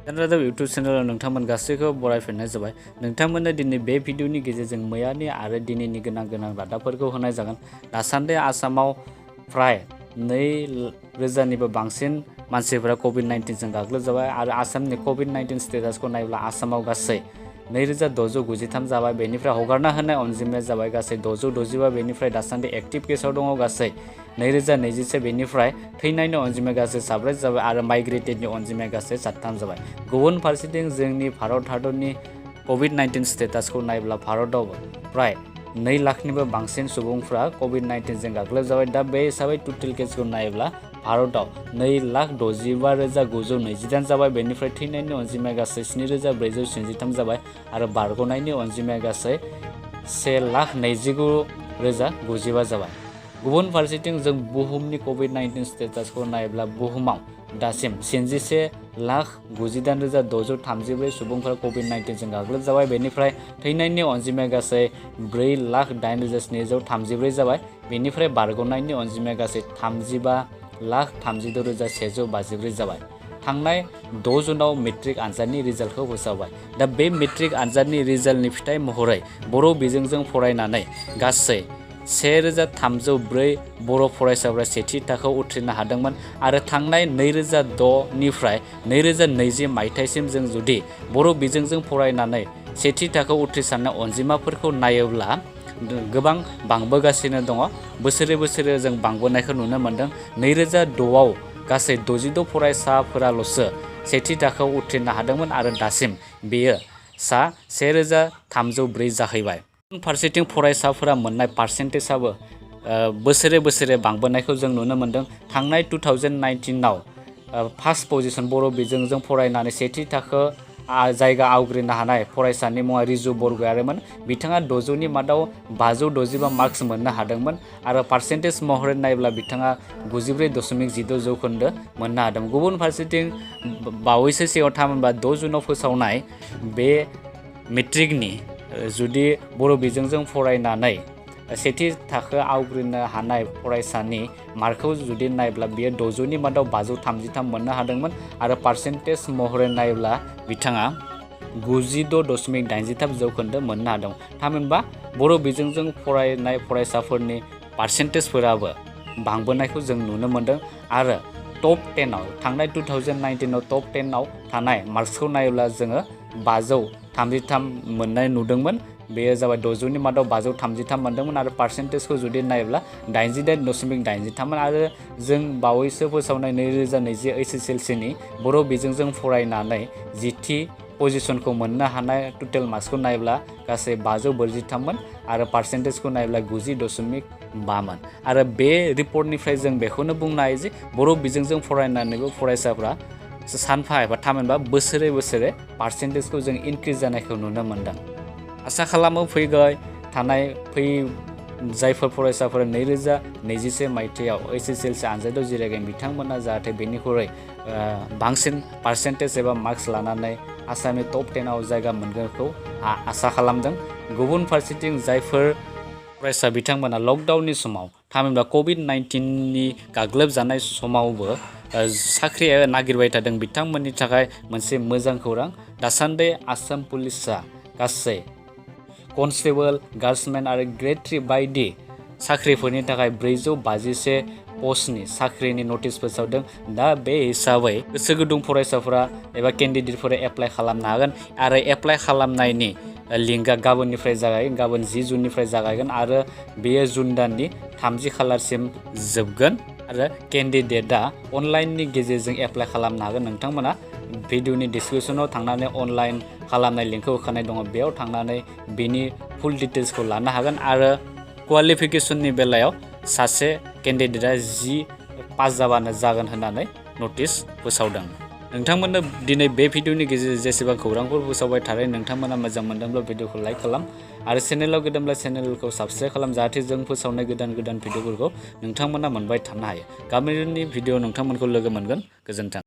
रादाब इउटुब चेनेलाव नोंथांमोन गासैखौ बरायफिननाय जाबाय। नोंथांमोननो दिनै बे भिडिअनि गेजेरजों मैयानि आरो दिनैनि गोनां रादाबफोरखौ होनाय जागोन। दासान्दि आसामाव फ्राय 2,000निबो बांसिन मानसिफोरा कभिड-19 जों गाग्लोबजाबाय आरो आसामनि कभिड-19 स्टेटासखौ नायोब्ला आसामाव गासै 2,693 जाबाय। बेनिफ्राय हगारना होनाय अनजिमाया जाबाय गासै 665। बेनिफ्राय दासान्दि एक्टिभ केसआव दङ गासै 2,021। बेनिफ्राय थैनायनि अनजिमाया गासै 7 जाबाय आरो माइग्रेटेडनि अनजिमाया गासै 7 जाबाय। गुबुन फारसेथिं जोंनि भारत हादरनि कभिड-19 स्टेटासखौ नायोब्ला भारतआव फ्राय 2 लाखनिबो बांसिन सुबुंफ्रा कभिड-19 जों गाग्लोबजाबाय। दा बे हिसाबै टटेल केसखौ नायोब्ला भारतआव 2,02,928 जाबाय। बेनिफ्राय थैनायनि अनजिमाया गासै 7,493 जाबाय आरो बारग'नायनि अनजिमाया गासै 1,29,995 जाबाय। गुबुन फारसेथिं जों बुहुमनि कभिड-19 स्टेटासखौ नायोब्ला बुहुमाव दासिम 71,98,634 सुबुंफोरा कभिड-19 जों गाग्लोबजाबाय। बेनिफ्राय थैनायनि अनजिमाया गासै 4,08,734 जाबाय। बेनिफ्राय बारग'नायनि अनजिमाया गासै 35,36,154 जाबाय। थांनाय 6 जुनाव मेट्रिक आनजादनि रिजाल्टखौ फोसावबाय। दा बे मेट्रिक आनजादनि रिजाल्टनि फिथाइ महरै बर' बिजोंजों फरायनानै गासै 1,304 बर' फरायसाफोरा सेथि थाखोआव उथ्रिनो हादोंमोन आरो थांनाय 2006निफ्राय 2020 मायथाइसिम जों जुदि बर' बिजोंजों फरायनानै सेथि थाखोआव उथ्रिसारनाय अनजिमाफोरखौ नायोब्ला गोबां बांबोगासिनो दङ। बोसोरे बोसोरे जों बांबोनायखौ नुनो मोन्दों। 2006आव गासै 66 फरायसाफोराल'सो सेथि थाखोआव उथ्रिनो हादोंमोन आरो दासिम बेयो 1,304 जाहैबाय। फारसेथिं फरायसाफोरा मोननाय पार्सेन्टेजआबो बोसोरे बोसोरे बांबोनायखौ जों नुनो मोन्दों। थांनाय 2019आव फार्स्ट पजिशन बर' बिजोंजों फरायनानै सेथि थाखो जायगा आवग्रिनो हानाय फरायसानि मुङा रिजु बरगयारिमोन। बिथाङा 600नि मादाव 565 मार्क्स मोननो हादोंमोन आरो पार्सेन्टेज महरै नायोब्ला बिथाङा 94.16% मोननो हादों। गुबुन फारसेथिं बावैसो सिगाङाव थामहिनबा 6 जुनाव फोसावनाय बे मेट्रिकनि जुदि बर' बिजोंजों फरायनानै सेथि थाखो आवग्रिनो हानाय फरायसानि मार्कखौ जुदि नायोब्ला बियो 600नि मादाव 533 मोननो हादोंमोन आरो पार्सेन्टेज महरै नायोब्ला बिथाङा 96.83% मोननो हादों। थामहिनबा बर' बिजोंजों फरायनाय फरायसाफोरनि पार्सेन्टेजफोराबो बांबोनायखौ जों नुनो मोन्दों आरो टप 10आव थांनाय 2019आव टप 10आव थानाय मार्क्सखौ नायोब्ला जोङो 533 मोननाय नुदोंमोन। बेयो जाबाय 600नि मादाव 533 मोनदोंमोन आरो पार्सेन्टेजखौ जुदि नायोब्ला 88.83 आरो जों बावैसो फोसावनाय 2020 HSLCनि बर' बिजोंजों फरायनानै जिथि पजिशनखौ मोननो हानाय टटेल मार्क्सखौ नायोब्ला गासै 543 आरो पार्सेन्टेजखौ नायोब्ला 90.5 आरो बे रिपर्टनिफ्राय जों बेखौनो बुंनो हायो जे बर' बिजोंजों फरायनानैबो फरायसाफ्रा सानफा एबा थामहिनबा बोसोरे बोसोरे पार्सेन्टेजखौ जों इनक्रिज जानायखौ नुनो मोन्दों। आसा खालामो जायफोर फरायसाफोरा 2021 मायथाइयाव HSLC आनजादाव जिरायगोन बिथांमोना जाहाथे बेनिख्रुइ बांसिन पार्सेन्टेज एबा मार्क्स लानानै आसामनि टप 10आव जायगा मोनगोनखौ आसा खालामदों। गुबुन फारसेथिं जायफोर फरायसा बिथांमोना लकडाउननि समाव थामहिनबा कभिड-19नि गाग्लोबजानाय समावबो साख्रि नागिरबाय थादों बिथांमोननि थाखाय मोनसे मोजां खौरां। दासान्दि आसाम पुलिसआ गासै कनस्टेबल, गार्ड्समेन आरो ग्रेड 3 बायदि साख्रिफोरनि थाखाय 451 पस्टनि साख्रिनि नटिस फोसावदों। दा बे हिसाबै गोसो गुदुं फरायसाफोरा एबा केन्डिडेटफोरा एप्लाइ खालामनो हागोन आरो एप्लाइ खालामनायनि लिंकआ गाबोननिफ्राय जागायगोन। गाबोन 10 जुननिफ्राय जागायगोन आरो बेयो जुन दाननि 30 खालारसिम जोबगोन आरो केन्डिडेटआ अनलाइननि गेजेरजों एप्लाइ खालामनो हागोन। नोंथांमोना भिडिअनि डिसक्रिपसनाव थांनानै अनलाइन खालामनाय लिंकखौ होखानाय दङ, बेयाव थांनानै बेनि फुल डिटेल्सखौ लानो हागोन आरो क्वालिफिकेसननि बेलायाव सासे केन्डिडेटआ 10 पास जाबानो जागोन होननानै नटिस फोसावदों। नोंथांमोननो दिनै बे भिडिअनि गेजेरजों जेसेबां खौरांफोर फोसावबाय थादों नोंथांमोना मोजां मोनदोंब्ला भिडिअखौ लाइक खालाम आरो चेनेलाव गोदानब्ला चेनेलखौ साबस्क्राइब खालाम जाहाथे जों फोसावनाय गोदान भिडिअफोरखौ नोंथांमोना मोनबाय थानो हायो। गाबोननि भिडिअ नोंथांमोनखौ लोगो मोनगोन। गोजोन्थों।